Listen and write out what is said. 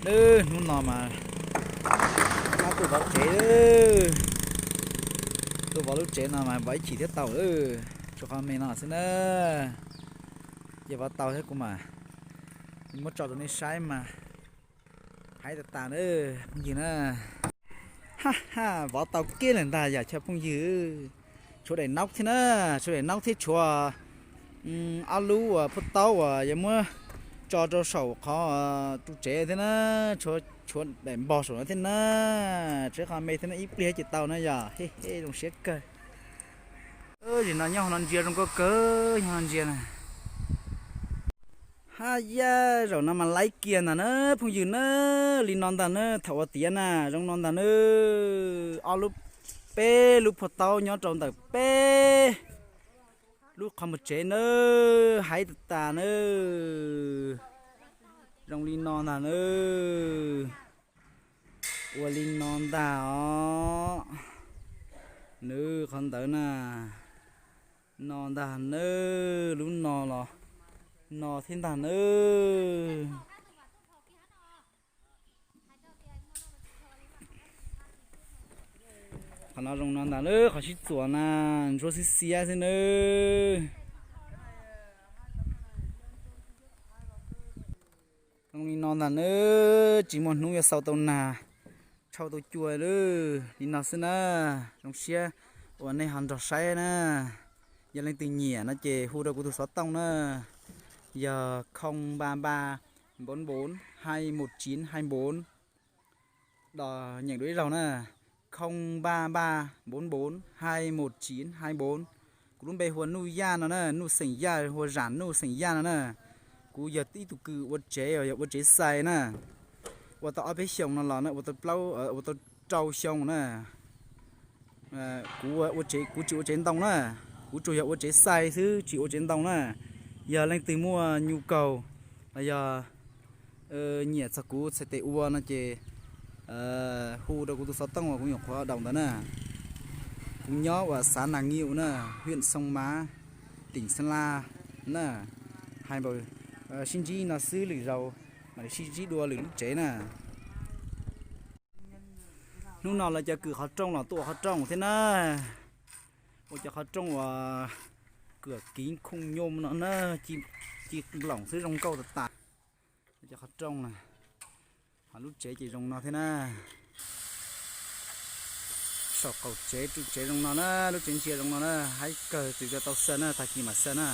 Hnub no mas tuaj vov tsev, tuaj vov lub tsev no mas vov ib chim thiab tau, tshuav qhov me no xwb na. Ces vov tau thiab kuv mam muab tso rau nej saib mas hais tas tas na, phooj ywg na. Ha ha, vov tau kiag lawm ntag yom cov phooj ywg. Tshuav daim naub thiab na, tshuav daim naub thiab tshuav ob lub uas phuaj taub uas yuav muab tso rau saum qhov ru tsev thiab na, tshuav daim npog saum no thiab na. Tshuav qhov me thiab na, ib pliag ces tau na yom, he he zoo siab kawg. Zim no nyob hauv no ntsia zoo nkauj kawg, nyob hauv no ntsia na. Haj yaj, zaum no mas laib kiag ntag na phooj ywg na. Li no ntag na, thaum ua tiav na zoo no ntag na. Ob lub, peb lub phuaj taub nyob rau ntawm peb lub qhov muag tsev na, hais tas tas na. Zoo li no ntag na. Ua li no ntag os. Nws qhov ntawd na. No ntag na, lub no los no thiab ntag na. Qhov no zoo no ntag na, qhov sib txuas na, ntsuab xiab xiab xwb na. Zoo li no ntag na, tsis muaj hnub yuav xau tau nag, tshau tau cua li no xwb na. Zoo siab uas nej ho nrog saib na. Yog leej twg nyiam no ces hu rau kuv tus xov tooj na, yog không ba ba bốn bốn hai một chín hai bốn. Đọc nyeem dua ib zaug na, không ba ba bốn bốn hai một chín hai bốn. Kuv lub npe hu ua Nuj Yaj no na, Nuj xeem Yaj, hu ua Zam Nuj xeem Yaj no na. Kuv yog ib tug kws ua tsev, yog ua tsev xais na, ua tau ob peb xyoos no los na, ua tau plaub, ua tau rau xyoo na. Kuv ua tsev, kuv tsis ua tsev ntoo na, kuv tsuas yog ua tsev xais xwb, tsis ua tsev ntoo na. Yog leej twg muaj nyu kaus los yog nyiam txog kuv txhais tes ua no ces hu rau kuv tus xov tooj uas kuv nyuam qhuav daus ntawd na. Kuv nyob uas xav Nas Nyiu na, huyện Sông Mã, tỉnh Sơn La na. Hais npaum sib ntsib no xwb, lwm zaus mam li sib ntsib dua lwm lub tsev na. Hnub no lawv cov kws qhov rooj los tuaj ua qhov rooj thiab na. Ua cov qhov rooj uas kws kiv khooj nyom no na, ci nploom xwb zoo nkauj tas tas. Cov qhov rooj na, ho lub tsev ces zoo no thiab na. Saum qaum tsev, ru tsev zoo no na, lub tsev ntsia zoo no na, haib kawg, tsis tau xa na, tag kis mam xa na.